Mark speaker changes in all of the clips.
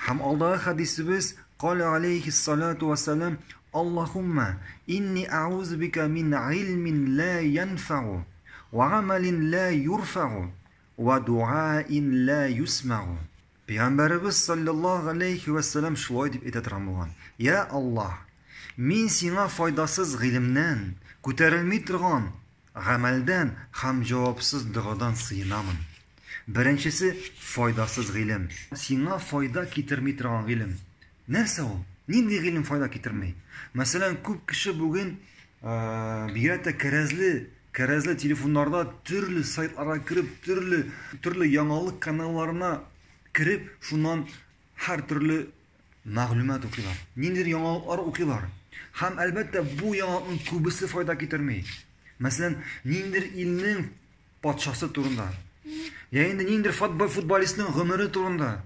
Speaker 1: Һәм алдагы хәдисебез, Каля алейхиссалату вассалам, Аллаһумма инни аузу бика мин гыйльмин ла янфагу, ва гамалин ла юрфагу, ва дуаин ла юсмагу. Пәйгамбәребез саллаллаһу алейхи вәссәлам шулай дип әйтә торган булган. Я Аллаһ, мин сиңа файдасыз гыйлемнән, күтәрелми торган гамәлдән һәм җавапсыз догадан сыенамын. Беренчесе файдасыз гыйлем. Сиңа файда китерми торган гыйлем. Нәрсә ул? Нинди гыйлем файда китерми? Мәсәлән, күп кеше бүген бигрәк тә кәрәзле кәрәзле телефоннарда төрле сайтларга кереп, төрле төрле яңалык каналларына кереп, шуннан һәр төрле мәгълүмат укыйлар. Ниндидер яңалыклар укыйлар. Һәм әлбәттә, бу яңалыкның күбесе файда китерми. Мәсәлән, ниндидер илнең патшасы турында, я инде ниндидер футболистның гомере турында,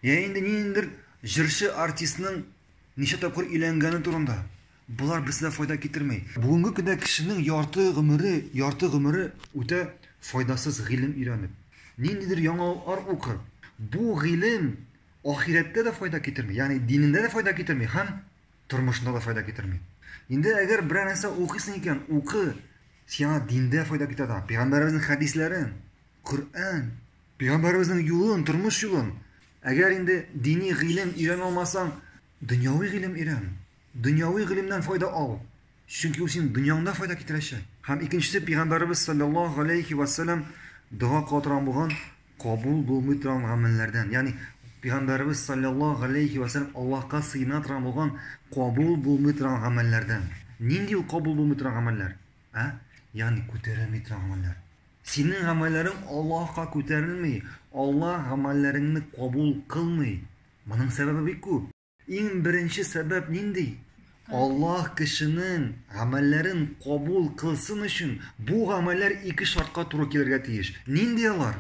Speaker 1: я инде ниндидер җырчы артистның ничә тапкыр өйләнгәне турында. Болар берсе дә файда китерми. Бүгенге көндә кешенең ярты гомере, ярты гомере үтә файдасыз гыйлем өйрәнеп, ниндидер яңалыклар укып. Бу гыйлем ахирәттә дә файда китерми, ягъни динендә дә файда китерми һәм тормышында да файда китерми. Инде әгәр берәр нәрсә укыйсың икән, укы, сиңа диндә файда китерә. Пәйгамбәребезнең хәдисләрен, Коръән, пәйгамбәребезнең юлын, тормыш юлын. Әгәр инде дини гыйлем өйрәнә алмасаң, дөньяви гыйлем өйрән. Дөньяви гыйлемнән файда ал. Чөнки ул синең дөньяңда файда китерәчәк. Һәм икенчесе, пәйгамбәребез саллаллаһу галәйһи вә сәлләм дога кыла торган булган кабул булмый торган гамәлләрдән. Ягъни пәйгамбәребез саллаллаһу галәйһи вә сәлләм Аллаһка сыена торган булган кабул булмый торган гамәлләрдән. Нинди ул кабул булмый торган гамәлләр? Ә? Ягъни күтәрелми торган гамәлләр. Синең гамәлләрең Аллаһка күтәрелми, Аллаһ гамәлләреңне кабул кылмый. Моның сәбәбе бик күп. Иң беренче сәбәп нинди? Аллаһ кешенең гамәлләрен кабул кылсын өчен бу гамәлләр ике шартка туры килергә тиеш. Нинди алар?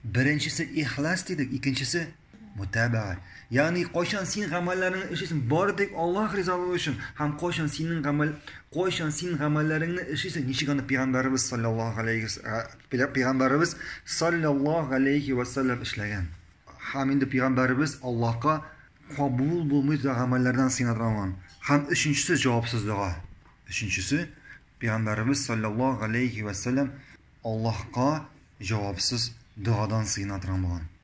Speaker 1: Беренчесе ихлас дидек, икенчесе мутабаа. Ягъни кайчан син гамәлләреңне эшлисең бары тик Аллаһ ризалыгы өчен һәм кайчан синең гамәл кайчан син гамәлләреңне эшлисең, ничек аны пәйгамбәребез саллаллаһу алейхи пәйгамбәребез саллаллаһу алейхи ва саллям эшләгән. Һәм инде пәйгамбәребез Аллаһка кабул булмый торган гамәлләрдән сыена торган. Һәм өченчесе җавапсыз дога. Өченчесе пәйгамбәребез саллаллаһу галәйһи вә сәлләм Аллаһка җавапсыз догадан сыена торган булган.